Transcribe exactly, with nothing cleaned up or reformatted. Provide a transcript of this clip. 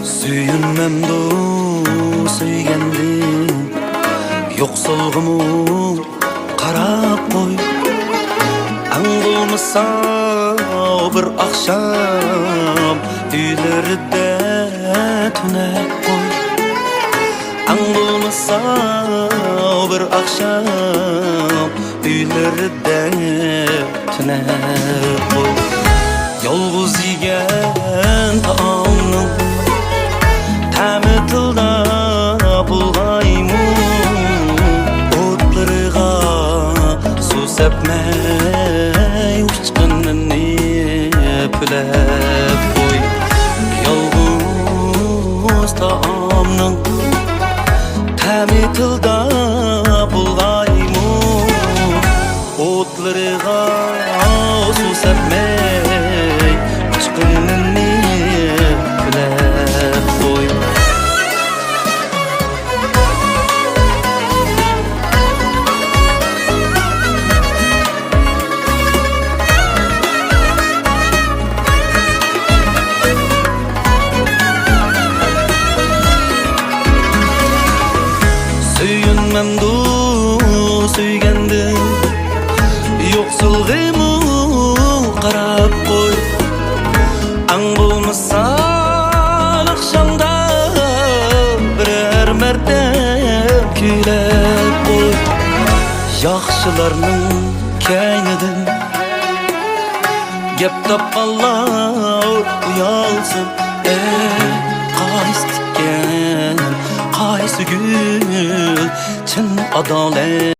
سۆيۈنمەمدۇ سۆيگەندىن، يوقسۇلغىمۇ قاراپ قوي. ئەڭ بولمىسا بىر ئاخشام ئۆيلىرىدە تۈنەپ قوي. ئەڭ بولمىسا بىر ئاخشام ئۆيلىرىدە تۈنەپ قوي. يالغۇز يېگەن تائامنىڭ تەمى تىلدا بولغايمۇ، ئوتلىرىغا سۇ سەپمەي ئۇچقىنىنى پۈلەپ قوي. يالغۇز تائامنىڭ تەمى تىلدا بولغايمۇ، ئوتلىرىغا سۇ سەپمەي ئۇچقىنىنى پۈلەپ قوي. سۆيۈنمەمدۇ سۆيگەندىن، يوقسۇلغىمۇ قاراپ قوي. ئەڭ بولمىسا ئاخشامدا بىرەر مەرتەم كۈيلەپ قوي. ياخشىلارنىڭ كەينىدىن گەپ تاپقانلار ئۇيالسۇن. ئەي، قايسى تىكەن، قايسى گۈل، چىن ئادالەت.